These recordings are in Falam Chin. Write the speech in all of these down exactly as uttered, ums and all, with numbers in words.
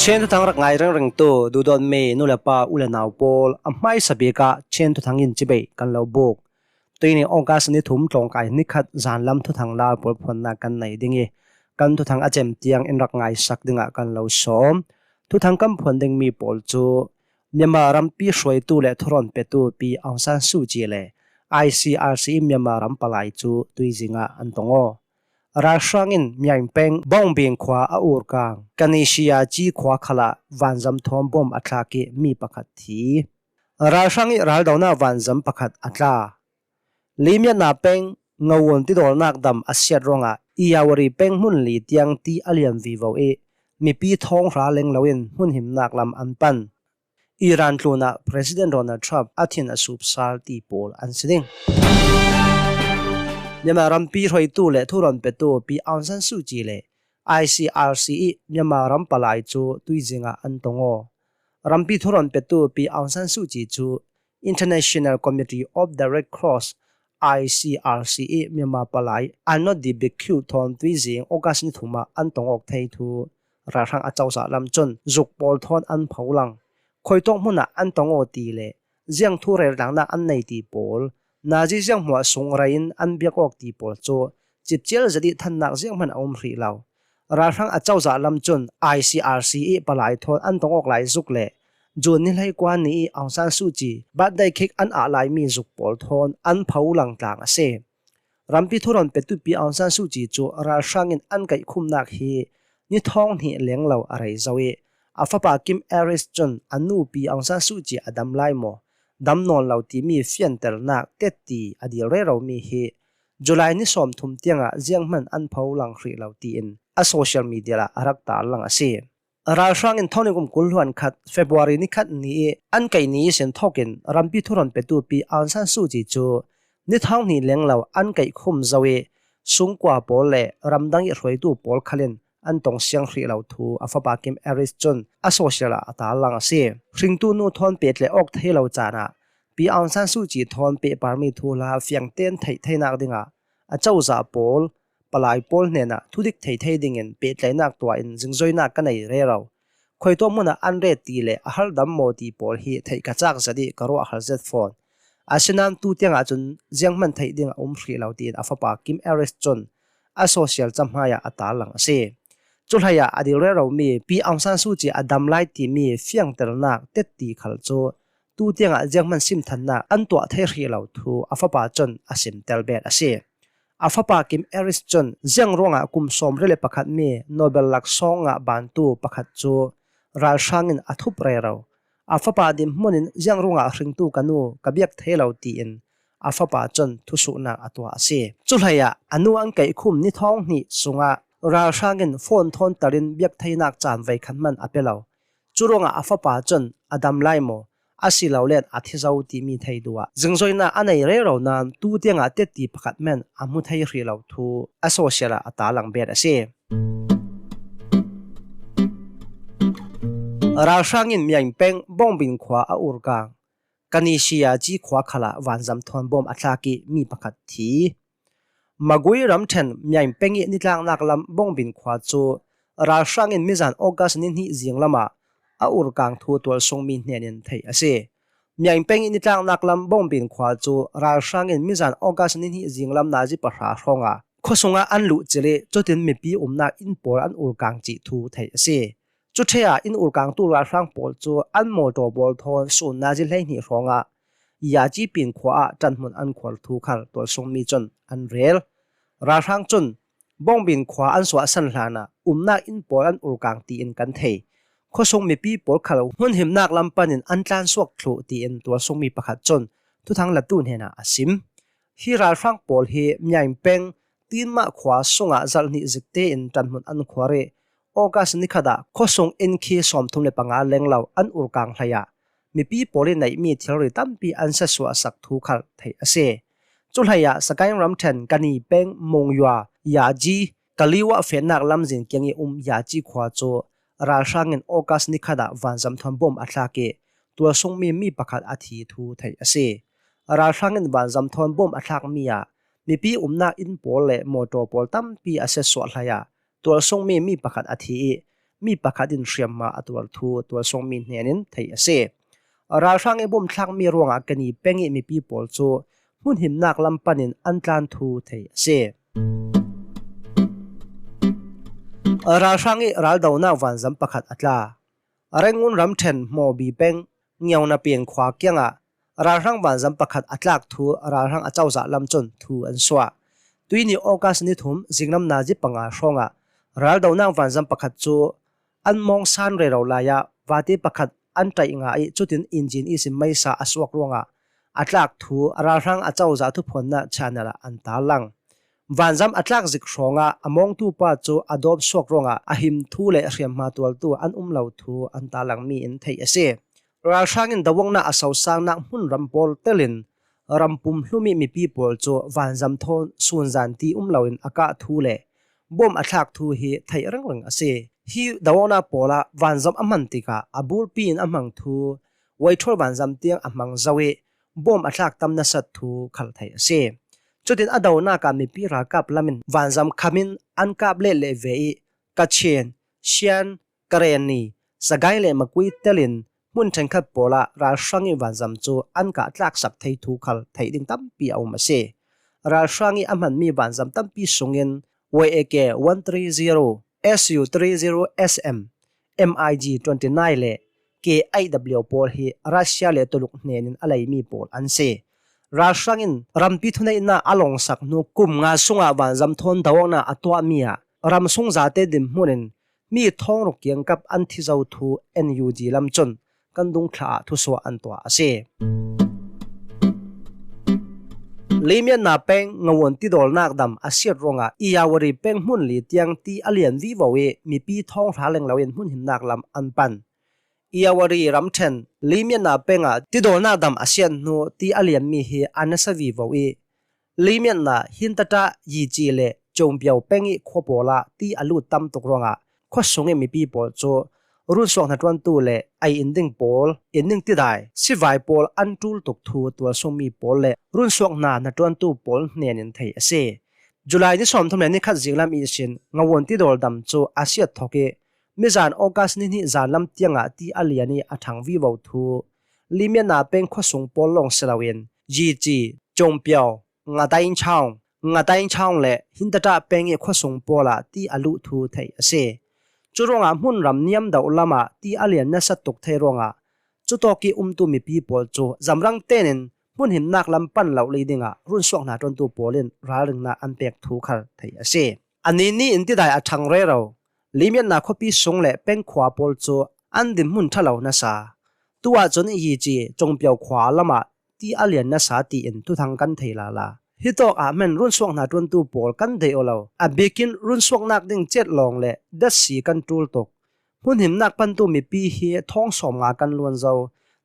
Chin thuthang rak ngai ringringtu duhdawtmi nu le pa, u le nau pawl, a hmaisa bik ah Chin thuthang in cibai kan lo buk. Tuini August ni thum tlawngkai ni khat zanlam thuthang lar pawl phuannak kan nei ding ih, kan thuthang a cem tiang in rak ngaisak dingah kan lo sawm. Thuthang kan phuan dingmi pawl cu Myanmar rampi hruaitu le thurawn petu Pi Aung San Suu Kyi le I C R C ih Myanmar ram palai cu tuizing ah an tong aw. Ralhrang in Myaing Peng Bongbin khua a urkang Kanishia Ci khua khalah vanzam thawn bom a thlak ih mi pakhat thi. Ralhrang ih raldonak vanzam pakhat a tla. Limyatna peng, ngawun tidawlnak dam a siat ruangah Irrawaddy peng hmun li tiang ti a liam vivo ih mipi thawng hra leng loin hmunhimnak lam an pan. Iran tlunah President Donald Trump a thin a sup sal ti pawl an si ding. Myanmar rampi hruaitu le thurawn petu Pi Aung San Suu Kyi le I C R C ih Myanmar ram palai cu tuizing ah an tong aw. Rampi thurawn petu Pi Aung San Suu Kyi cu International Committee of the Red Cross, I C R C ih Myanmar palai Arnot Dibekhiu thawn tuizing August ni thum ah an tong awk thei thu ralhrang a cozah lam cun zuk pawl thawn an pholang. Khuitawk hmun ah an tong aw ti le ziang thu reltlangnak an nei ti pawl, nazi zianghmuah sung rei in an biak awk ti pawl cu cipcial zet ih thannak zianghman a um hrih lo. Ralhrang a cozah lam cun I C R C ih palai thawn an tong awk lai zuk le June ni hleikua ni ih Aung San Suu Kyi birthday cake an ah laimi zuk pawl thawn an pholang tlang a si. Rampi thurawn petu Pi Aung San Suu Kyi cu ralhrang in an kaihkhumnak hi ni thawng hnih leng lo a rei zo ih a fapa Kim Aris cun a nu Pi Aung San Suu Kyi a dam lai maw, dam nawn lo timi fianternak tetti a dil reromi hi July ni sawmthum tiangah zianghman an pholang hrih lo tiin a social media ah a rak tarlang a si. Ralhrang in thawnghnih kum kul hluan khat February ni khat ni ih an kaih ni ihsin thawkin rampi thurawn petu Pi Aung San Suu Kyi cu ni thawng hnih leng lo an kaihkhum zo ih sungkua pawl le ramdang ih hruaitu pawl khal in an tong siang hrih lo thu a fapa Kim Aris cun a social ah a tarlang a si. Hringtu nu thawn pehtlaih awk thei lo caan ah Pi Aung San Suu Kyi thawn pehparmi thuhla fiangtein theih theinak dingah a cozah pawl, palai pawl hnenah thudik thei thei dingin pehtlaihnak tuah in zingzoinak ka nei rero. Khuitawk hmunah an ret ti le a hal dam maw ti pawl hi theih ka cak zet ih ka ruah hal zet fawn. Asinain tu tiangah cun zianghman theih ding a um hrih lo tiin a fapa Kim Aris cun a social cahmai ah a tarlang a si. Cuhleiah a dil reromi Pi Aung San Suu Kyi a dam lai timi fiangternak tetti khal cu tu tiangah zianghman simthannak an tuah thei hrih lo thu a fapa cun a simtel bet a si. A fapa Kim Aris cun ziang ruangah kum sawmriat le pakhatmi Nobel laksawng ngah bantu pakhat cu ralhrang in a thup rero. A fapa dinhmun in ziang ruangah hringtu ka nu ka biak thei lo tiin a fapa cun thusuhnak a tuah a si. Cuhleiah a nu an kaihkhum ni thawng hnih sungah ralhrang in phone thawn tel in biak theinak caan veikhat hman a pe lo. Curuangah a fapa cun a dam lai maw, a si lo len a thi zo timi thei duh ah zingzoinak a nei rero nain tu tiangah tetti pakhat hman a hmu thei hrih lo thu a social ah a tarlang bet a si. Ralhrang in Myaing Peng Bongbin khua a urkang Kanishia Ci khua khalah vanzam thawn bom a thlak ih mi pakhat thi. Magui ramṭhen Myaing Peng ih nitlaknak lam Bongbin khua cu ralhrang in mizan August ni hnih zinglam ah a urkang thu tualsungmi hnen in theih a si. Myaing Peng ih nitlaknak lam Bongbin khua cu ralhrang in mizan August ni hnih zinglam nazi pahra hrawngah khuasung ah an luhcilh ih cutin mipi umnak inn pawl an urkang cih thu theih a si. Cuṭhe ah inn urkangtu ralhrang pawl cu an mawṭaw pawl thawn sun nazi hleihnih hrawngah Yaci Pin khua ah ṭanhmun an khuar thu khal tualsungmi cun an rel. Ralhrang cun Bongbin khua an suahsan hlanah umnak inn pawl an urkang tiin kan thei. Khuasung mipi pawl khal hmunhimnak lam panin an tlansuak thluh tiin tualsungmi pakhat cun thuthang latu hnenah a sim. Hi ralhrang pawl hi Myaing Peng Tinmah khua sungah zarh hnih zik tein ṭanhmun an khuar ih August nikhat ah khuasung inn khi sawmthum le panga lenglo an urkang hleiah mipi pawl ih neihmi thilri tampi an siatsuahsak thu khal theih a si. Cuhleiah Sagaing ramṭhen Kani peng Monywa Yaji Kaliwa fehnak lamzin kiang ih um Yaci khua cu ralhrang in August nikhat ah vanzam thawn bom a thlak ih tualsungmi mi pakhat a thi thu theih a si. Ralhrang in vanzam thawn bom a thlakmi ah mipi umnak inn pawl le mawṭaw pawl tampi a siatsuah hleiah tualsungmi mi pakhat a thi ih mi pakhat in hriamhma a tuar thu tualsung mi hnenin theih a si. Ralhrang i bom thlakmi ruangah Kani peng i mipi pawl cu hmun himnak lam panin an tlan thu theih a si. Ralhrang i raldonak vanzam pakhat a tla. Rangoon ramṭhen Hmawbi peng Ngiauna Pian khua kiangah ralhrang vanzam pakhat a tlak thu ralhrang acozah lam cun thu an suah. Tuini August ni thum zinglam nazi panga hrawngah raldonak vanzam pakhat cu an mawngsan rero lai ah vate pakhat an ṭaih ngah i cutin injin ihsin meisa a suak ruangah a tlak thu ralhrang acozah thuphuannak channel ah an tarlang. Vanzam a tlak zik hrawngah a mawngtu pa cu a dawp suak ruangah a him thu le hriamhma tuartu an um lo thu an tarlangmi in theih a si. Ralhrang in doawknak a sosangnak hmun ram pawl telin ram pumhlum i mipi pawl cu vanzam thawn sunzan ti um loin a kah thu le bom a thlak thu hi theih ringring a si. Hi doawknak pawlah vanzam a hman tikah a bulpi in a hmang thu, Waithol vanzam tiang a hmang zo i bom a thlak tam nasat thu khal theih a si. Cutin a donak ah mipi ralkap lam in vanzam kham in an kap lehleh ve i Kachin, Shan, Karenni, Sagaing le Makui telin hmun ṭhenkhat pawlah ralhrang i vanzam cu an kah tlaksak thei thu khal theih ding tampi a um a si. Ralhrang i a hmanmi vanzam tampi sungin Y A K one three zero, S U three zero S M, M I G twenty nine le K eight W pawl hi Russia le Tuluk hnenin a leimi pawl an si. Ralhrang in rampi thuneihnak a lawngsak hnu kum nga sungah vanzam thawn doawknak a tuahmi ah ramsung zate dinhmun in mi thawng ruk kiangkap an thi zo thu N U G lam cun kan dungthla ah thusuah an tuah a si. Limianna peng Ngawun tidawlnak dam a siat ruangah Iyawari peng hmun li tiang ti a lian vivo i mipi thawng hra leng loin hmun himnak lam an pan. Iyawari ramṭhen Limianna peng ah tidawlnak dam a siat hnu ti a lianmi hi a nasa vivo i Limianna Hintata Yici le Congpio peng i khua pawlah ti a lut tam tuk ruangah khuasung i mipi pawl cu runsuak hnaṭuantu le ei in ding pawl, in ding tidai, sivai pawl an ṭul tuk thu tualsungmi pawl le runsuak hna hnaṭuantu pawl hnenin theih a si. July ni sawmthum le ni khat zinglam ihsin Ngawun tidawl dam cu a siat thawk i mizan August ni hnih zanlam tiangah ti a lian i a ṭhang vivo thu Limianna peng khuasung pawl lawng si loin Yici, Congpio, Ngatainchawng, Ngatainchawng le Hintata peng i khuasung pawlah ti a luh thu theih a si. Curuangah hmun ram niam deuh lamah ti a lian nasat tuk thei ruangah cutawk i umtu mipi pawl cu zamrang tenin hmun himnak lam pan lo li dingah runsuak hnaṭuantu pawl in ralringnak an pek thu khal theih a si. A ni ni in tidai a ṭhang rero Limianna khuapi sung le peng khua pawl cu an dinhmun ṭha lo nasa. Tu ahcun Yici Congpio khua lamah ti a lian nasa tiin thuthang kan thei lala. Hitawk ah hman runsuak hnaṭuantu pawl kan deih aw lo. A bikin runsuaknak ding cet lawng le datsi kan ṭul tuk. Hmun himnak pantu mipi hi thawng sawmnga kan luan zo,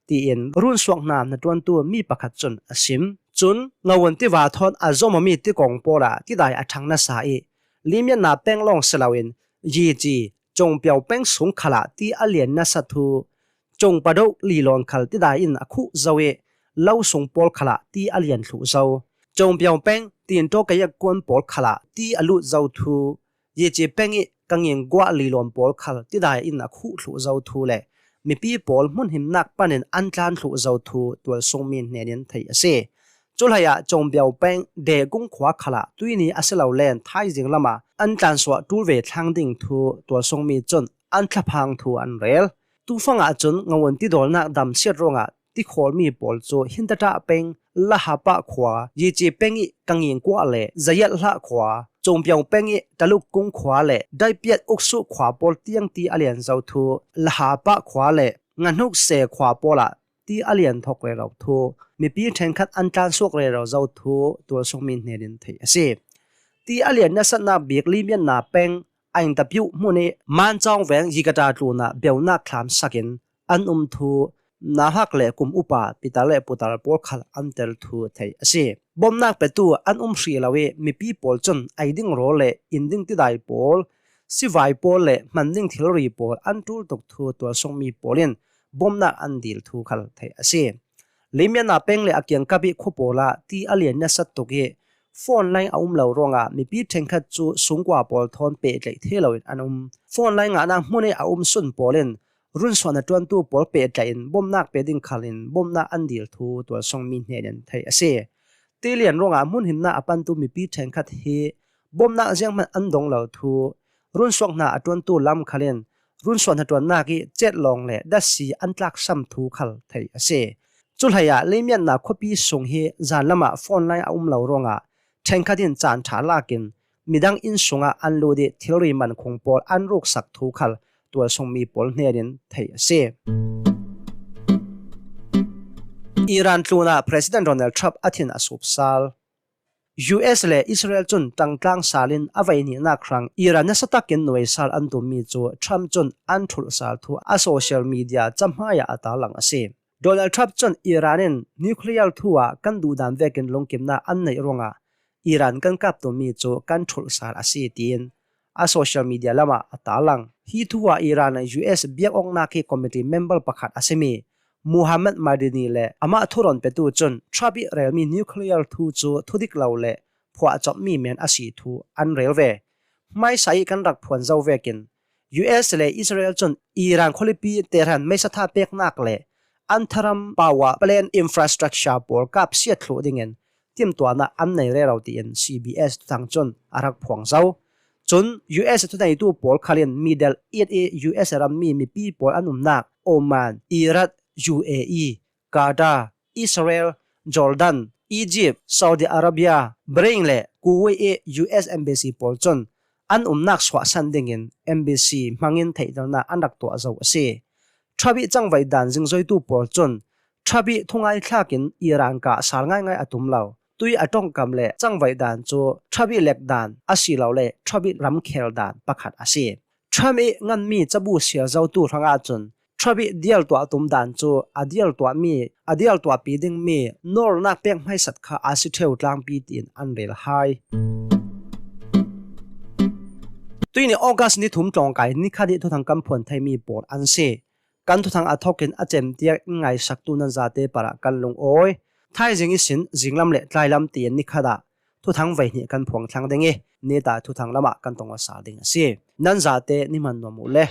tiin runsuak hna hnaṭuantu mi pakhat cun a sim. Cun Ngawun tiva thawn a zomami tikong pawlah tidai a ṭhang nasa i Limianna peng lawng si loin Yici, Congpio peng sung khalah ti a lian nasa thu, Congpado lilawn khal tidai in a khuh zo i lo sung pawl khalah ti a lian thluh zo. Congpio peng, Tintaw kayak kuan pawl khalah ti a lut zo thu, Yici peng i Kangingkuah lilawn pawl khal tidai in a khuh thluh zo thu le mipi pawl hmun himnak panin an tlan thluh zo thu tualsungmi hnenin theih a si. Cuhlei ah Congpio peng Dekung khua khalah tuini a si lo len thaizing lamah an tlansuah ṭul ve thlang ding thu tualsungmi cun an thlaphang thu an rel. Tufang ahcun Ngawun tidawlnak dam siat ruangah tikhawlmi pawl cu Hintata peng Lahapah khua, Yici peng i Kangingkuah le Zayat Hlah khua, Congpio peng i Talukkung khua le Daipiat Uksuh khua pawl tiang ti a lian zo thu Lahapah khua le Ngahnuk Se khua pawlah ti a lian thawk rero thu mipi ṭhenkhat an tlansuak rero zo thu tualsungmi hnenin theih a si. Ti a lian nasatnak bik Limianna peng Aingtapiuh hmun i Mancawng veng Yikata tlunah beunak thlam sakin an um thu nauhak le kum upa pitar le putar pawl khal an tel thu theih a si. Bomnak petu an um hrih lo i mipi pawl cun ei ding rawl le in ding tidai pawl, sivai pawl le hman ding thilri pawl an ṭul tuk thu tualsungmi pawl in bomnak an dil thu khal theih a si. Limianna peng le a kiangkap i khua pawlah ti a lian nasat tuk i phone line a um lo ruangah mipi ṭhenkhat cu sungkua pawl thawn pehtlaih thei loin an um. Phone line ngahnak hmun i a um sun pawl in runsuah hnaṭuantu pawl pehtlaih in bawmhnak pe ding khal in bawmhnak an dil thu tualsungmi hnen in theih a si. Tilian ruangah hmunhimnak a pantu mipi ṭhenkhat hi bawmhnak zianghman an dong lo thu, runsuak hna a ṭuantu lam khal in runsuah hnaṭuannak i cetlawng le datsi an tlaksam thu khal theih a si. Cuhlei ah Leimiatna khuapi sung hi zanlam ah phone line a um lo ruangah ṭhenkhat in caan ṭha lak in midang inn sungah an lut i thilri man khung pawl an ruksak thu khal tualsungmi pawl hnen in theih a si. Iran tlunah President Donald Trump a thin a sup sal. U S le Israel cun ṭangtlang sal in a vei nihnak hrang Iran nasa takin nuai sal an tummi cu Trump cun an ṭhulh sal thu a social media cahmai ah a tarlang a si. Donald Trump cun Iran in nuclear thu ah kan duhdan vekin lungkimnak an neih ruangah Iran kan kap tummi cu kan ṭhulh sal a si, tiin a social media lamah a tarlang. Hi thu ah Iran le U S biakawknak i committee member pakhat a simi Muhammad Madani le amah thurawn petu cun Trump i relmi nuclear thu cu thudik lo le phuahcawpmi men a si thu an rel ve. Hmaisa i kan rak phuan zo vekin U S le Israel cun Iran khualipi Tehran meisa tha peknak le an tharam power plant infrastructure pawl kap siat thluh dingin timtuahnak an nei rero, tiin C B S thuthang cun a rak phuang zo. Cun U S thuneitu pawl khal in Middle East i U S rammi mipi pawl an umnak Oman, Iraq, U A E, Qatar, Israel, Jordan, Egypt, Saudi Arabia, Bahrain le Kuwait i U S embassy pawl cun an umnak suahsan dingin embassy hmangin theihternak an rak tuah zo a si. Trump i cangvaih dan zingzoitu pawl cun Trump i thungai thlak in Iran kah sal ngaingai a tum lo, tui a ṭongkam le cangvaih dan cu Trump i lek dan asilole Trump i ramkhel dan pakhat a si. Trump i nganmi cabu sial zotu hrangah cun Trump i dialtuah tum dan cu a dialtuahmi, a dialtuahpi dingmi nawlnak pek hmaisat kha a si ṭheu tlangpi tiin an rel hai. Tuini August ni thum tlawngkai nikhat i thuthang kan phuan theimi pawl an si. Kan thuthang a thokin a cemtiak in ngaisaktu nan zate parah kan lungawi. Thaizing ihsin zinglam le tlailam tiin nikhat ah thuthang veihnih kan phuang thlang ding i, neta thuthang lamah kan tong aw sal ding a si. Nan zate ni hman nuam uh le.